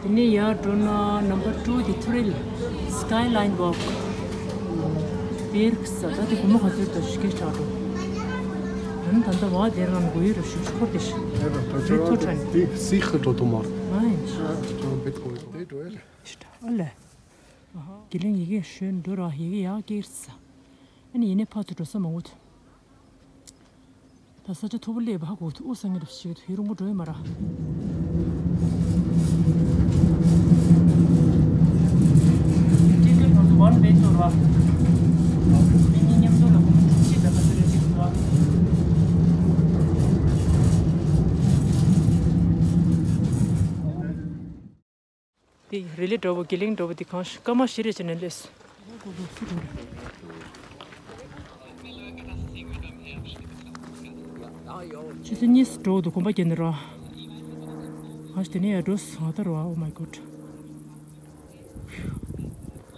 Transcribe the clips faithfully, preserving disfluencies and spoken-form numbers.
དེ་ནས་ཡར་འགྲོ་ན་number two དེ་Thrill Skyline Walk། བེར་ས་ད་དེ་སྒོར་མོ་ག་ཚོད་ད་ཞིག་གེ་ཆགས་འགྲོ། ཨ་ནི་ད་ལྟ་བ་དེར་ང་མགོ་ཡུ་རུ་ཞུགས་ཤོར་དེ་ཤི། ཨེ་ད་ད་ཚོད་ར་དེ་སི་ཁ་འགྲོ་དུ་མར། ཨ་ཡིན། ཨ་ད་བེད་ཀོ་དེ་འགྲོ་ཡ་ལེ། ཤི་ད་ཨ་ལེ། དགེ་ལེགས་ཡི་གེ་ཞོན་འགྲོ་ར་ཡི་གེ་ཡག་གེར་ས། ཨ་ནི་ཡིན་ནས་ཕར་ཚུར་འགྲོ་ས་མང་བོ་འདུག་ད་ས་ཆ་མཐོ་པོ་སླེབས་པ་ཧ་གོ་ཐུག་ཨོ་ས་ངེ་རབས་ཤིག་ཡུ་རུང་པོ་འགྲོ་ཡི་མ་ར། ཅི་ལྟར་ང་ཚོ་one way tour་བ། མི་གཉིས་མཉམ་དུ་ལ་སྒོར་མོ་དྲུག་ཅུ་ད་ལྟ་ཟེར་རེ་ཅིག་འདུག་དེ་རི་ལི་འདྲ་པོ་དགེ་ལེགས་འདྲ་པོ་དེ་གང་ཤི་སྐར་མ་བཞི་རེ་བྱས་ནས་སླེབས། ཆུ་ཚོད་གཉིས་སུ་འགྲོ་འདུག་གོམ་པ་བརྒྱབ་ནས་ར། ང་ཞིག་དེ་ནས་ཡར་འགྲོ་སོང་ད་ར། Oh my god།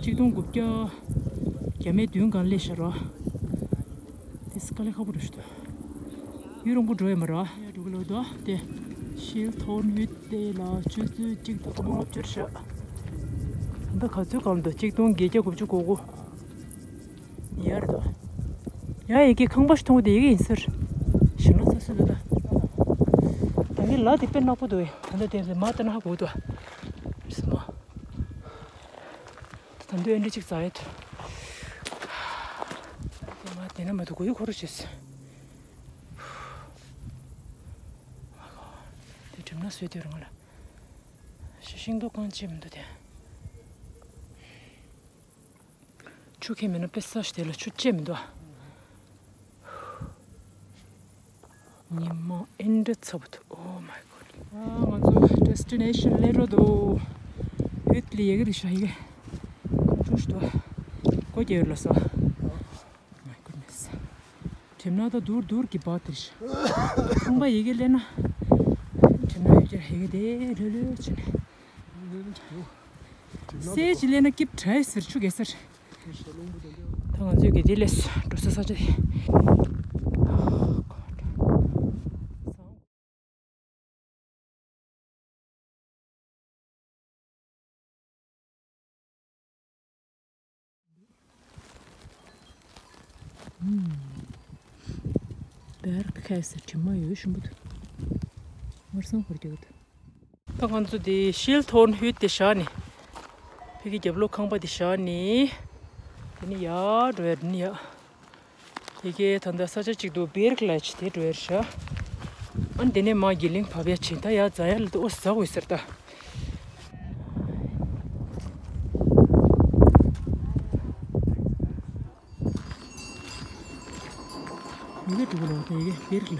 གཅིག་སྟོང་དགུ་བརྒྱ་བརྒྱ་མེད་བདུན་སྒང་སླེབས་ཤག་ར། དེ་དཀའ་ལས་ཁག་པོ་རེད་ཤག་ད། ཡུ་རུང་པོ་འགྲོ་ཡ་མ་ར། ཡ་འགྲོ་གི་ལོ་ད་དེ་ཤིལ་ཐོར་ཧུད་དེ་ལ་ཆུ་ཚོད་གཅིག་དང་སྐར་མ་ལྔ་བཅུ་རེད་ཤག་ད་ལྟ་ག་ཚོད་སྒང་འདུག་གཅིག་སྟོང་བརྒྱད་བརྒྱ་དགུ་བཅུ་གོ་དགུ། ཡར་དོ། ཡ་ཡི་གེ་ཁང་པ་ཞིག་མཐོང་གི་འདུག་ཡི་གེ་ཡིན་ཟེར། ཞིང་ལ་ཚ་སུ་འདུག་ད། ད་གིན་ལ་དེ་དཔེ་ནག་པོ་འདུག་ད་ལྟ་དེ་མ་ལྟ་ན་ཧ་གོ་འདུག་རེད་སོང་ཨ། ད་དུང་ཨེ་འདྲ་ཅིག་ཙ་ཡོད། དེ་མ་དེ་ན་མ་འདུག་གོ་ཡུ་འཁོར་རོ་བྱེད། དེ་གྲིམ་ན་སོས་དེ་རང་ལ། ཤི་ཤིང་ཏོག་གང་ཅི་མི་འདུག་དེ། ཆུ་ཁེལ་མེད་ན་དཔེ་ས་ཞིག་དེ་ལ་ཆུ་ཅེ་མི་འདུག་ཉི་མ་ཨེ་འདྲ་ཚ་པོ་འདུག Oh my god། ཨ་ང་ཚོ་destination་སླེབས་འགྲོ་འདུག་ཡུད་ལི་ཡ་གི་རི་ཤ་ཡི་གེ་ཁོང་ཆུ་ཞིག་འདུག་སྒོ་རྒྱག་ཡོད་ལ་ས། My goodness། གྲིམ་ན་ད་དུར་དུར་གི་བ་དེ་ཤ། ཁང་པ་ཡི་གེ་སླེབས་ན། གྲིམ་ན་ཡོད་ཀྱི་ཡི་གེ་དེ་ལྷོད་ལྷོད་བྱས་ནས། སའི་ཅི་ལེ་ན་སྐྱིབས་དྲའི་ཟེར་ཆུ་གེ་ཟེར། ད་ང་ཚོས་གེ་དེ་ལས་འགྲོ་ས་ས་ཆ་དེ། བེར་ཁ་ཟེར་གྲིབ་མ་ཡོད་ཞིམ་པོ་འདུག་ངར་སང་ཧོར་རྒྱག་འདུག་ད་ང་ཚོ་དེ་ཤིལ་ཐོན་ཧུད་དེ་བཞག་ནས། ཕ་གི་རྒྱབ་ལོགས་ཁང་པ་དེ་བཞག་ནས། དེ་ནས་ཡར་འགྲོ་ཡ་དེ་ནས་ཡར། དེ་གའི་ད་ལྟ་ས་ཆ་གཅིག་ཏུ་བེར་ཀ་ལ་ཆེ་དེ་འགྲོ་ཡ་རེད་ཤག་ཨ་ནི་དེ་ནས་མར་དགེ་ལེགས་བབས་ཡ་ཆེ་ད་ཡར་འཛེག་ཡ་ལ་ད་ཨོ་ཟ་དགོས་ཟེར་ད། ཡི་གེ་འགྲོ་གི་ལོ་ད་ཡི་གེ་བེར་ལ།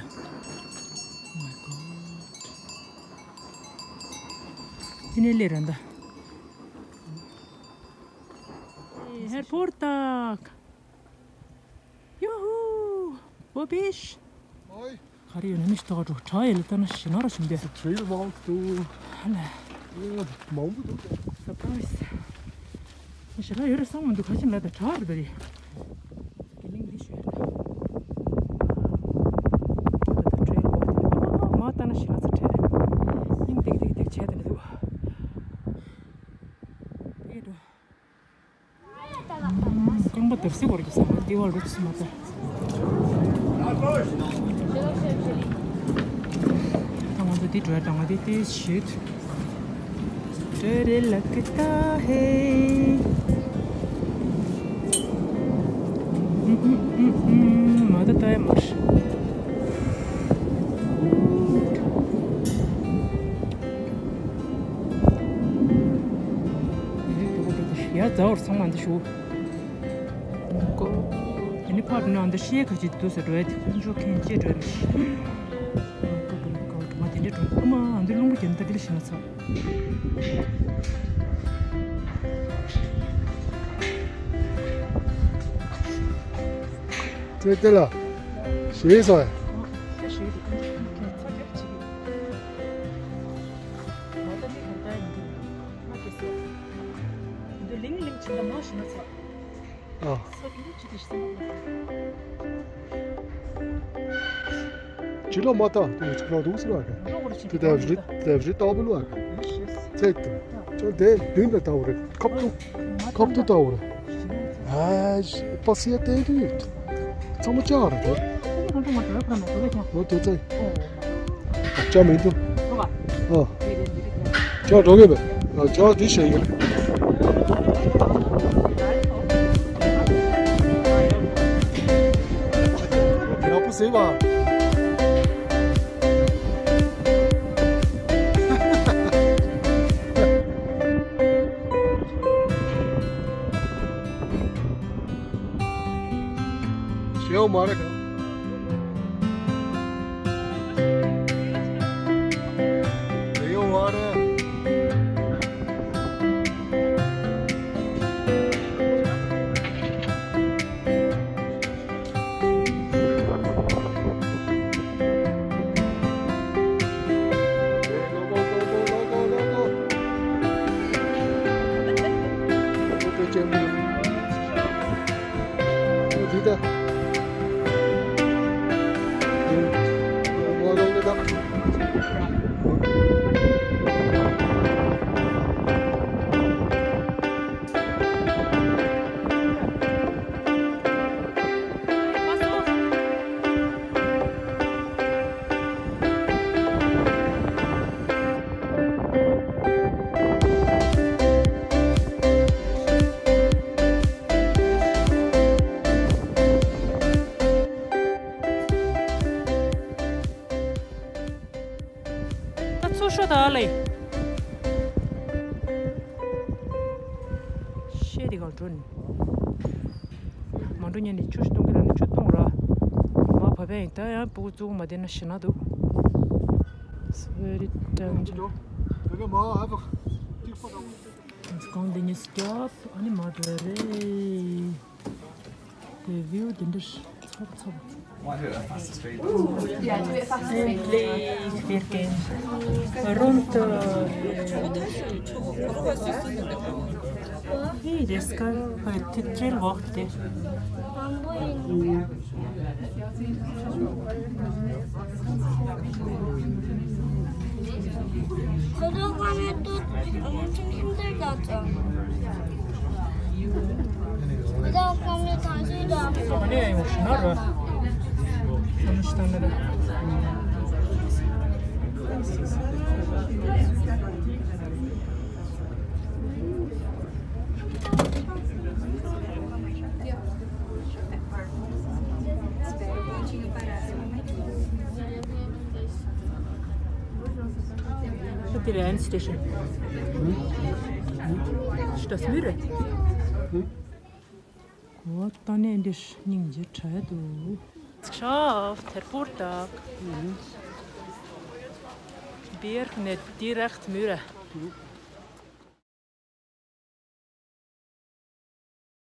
Oh my god། དེ་ནས་སླེབས་ར་ད། ཧེར་པོར་ཏག་ཡོ་ཧུ། བོ་བིཤ། ཨོའི། ག་རེ་ཡོད་ན་མི་ཤི་ཏོག་འགྲོ་གྲྭ་ཡི་ལ་ལྟ་ན་ཞི་ན་ར་ཞིམ་པས། Trail walk to ཧ་ལས། ཨེ་མང་པོ་འདུག་སྟེ། Surprise། ཞི་ན་ཡོད་རེད་བསམ་མི་འདུག་ག་ཅི་མེད་ད་གྲྭ་རེད་ད་རེད། དགེ་ལེགས་འདི་ཞུ་ཡ་རེད་ད། ད་ད་trail walk ཨ་མ་ལྟ་ན་ཞི་ན་ཚ་ཁྲལ་རེད། སྙིང་ཏིག་ཏིག་ཏིག་བྱས་ད་ནི་འདུག་ཨེ་འགྲོ། རྐང་པ་འདར་སི་བོར་གྱི་ས་མ་ཏི་བ་རུ་ཚི་མ་ཏ། ང་ཚོ་འདི་འགྲོ་ཡ་དང་ང་འདི་ཏི་ཤིད། ཏེ་རེ་ལ་ཀི་ཏ་ཧེ། མ་ཏ་ཏ་ཡ་མར། ཡ་ཛ་བར་ཚང་མ་འདི་ཞུ། ཀོ། དེ་ནི་ཕར་ན་འདི་ཤེས་ཁ་ཅིག་འདུག་ཟེར་འགྲོ་ཡ་དེ་དཀོན་མཆོག་མཁན་ཅེས་འགྲོ་ཡ་རེད། ཀོ་ཀོ་ཀོ་ང་དེ་འདྲ་འགྲོ་ཨ་མ་འདི་རླུང་བུ་རྒྱབ་ད་དེ་ལ་ཤེས་ན་ཚ། ཙེ་ཏེ་ལ། ཞེས་སོ། ཅི་ལོ་མ་ཏ་དུ་ཅི་ལོ་དུ་སི་ལ་ཀ། དེ་དེ་བཞི་དེ་བཞི་ཏོ་བུ་ལ་ཀ། དེ་དེ་ཅོ་དེ་མདུན་ལ་ལྟ་བུ་རེད། ཁབ་ཏུ་ཁབ་ཏུ་ལྟ་བུ་རེད། ཨ་ཞེ་པ་སེ་ཡ་དེ་དུས་ཚང་མ་ལྕགས་རེད་དེ། ལོ་དེ་ཚེ་ལྕགས་མི་འདུག་ཨ་ལྕགས་འགྲོ་གི་མེད། ཨ་ལྕགས་དེ་ཞེ་ཡིན། ཡག་པོ་ཟེར་བ། ཞེའོ་མ་རེད། ཞེའོ་མ་རེད། ད་ཚུར་ཤོག་ད་ལེ། ཤེས་དེ་གང་འགྲོ་ནི། མ་འགྲོ་ཉན་ནི་ཆུ་ཞིག་གཏོང་གི་ར་ནི་ཆུ་གཏོང་ར། མ་བབས་པས་ད་ཡང་སྤུ་གུ་བཙུགས་མ་བསྡད་ན་ཞེད་སྣང་འདུག It's very dangerous. གང་འདི་ཉིད་སྐྱབས་ཨ་ནི་མ་འགྲོ་རེད། དེ་བིའུ་དེ་འདྲ་ཚ་པོ་ཚ་པོ། Simply speaking, rooms, uh, ih, this car, uh, train walk there. ཁོ་ཚོ་ཁ་ནས་ཏོག་ཁྲིམ་ཁྲིམ་ཟེར་ལབ་ཙང་། ཁོ་ཚོ་ཁ་ནས་ཐང་ཤིང་འདྲ། ཁ་ནས་ཡོང་ཤི་ན་ར། ཁ་ནས་ཤི་ཐང་ན་ར། Что ты реально слышишь? Что, смиры? Вот они лишь ниндзя чайду. Шаф, терпуртак. Берг не директ мюра.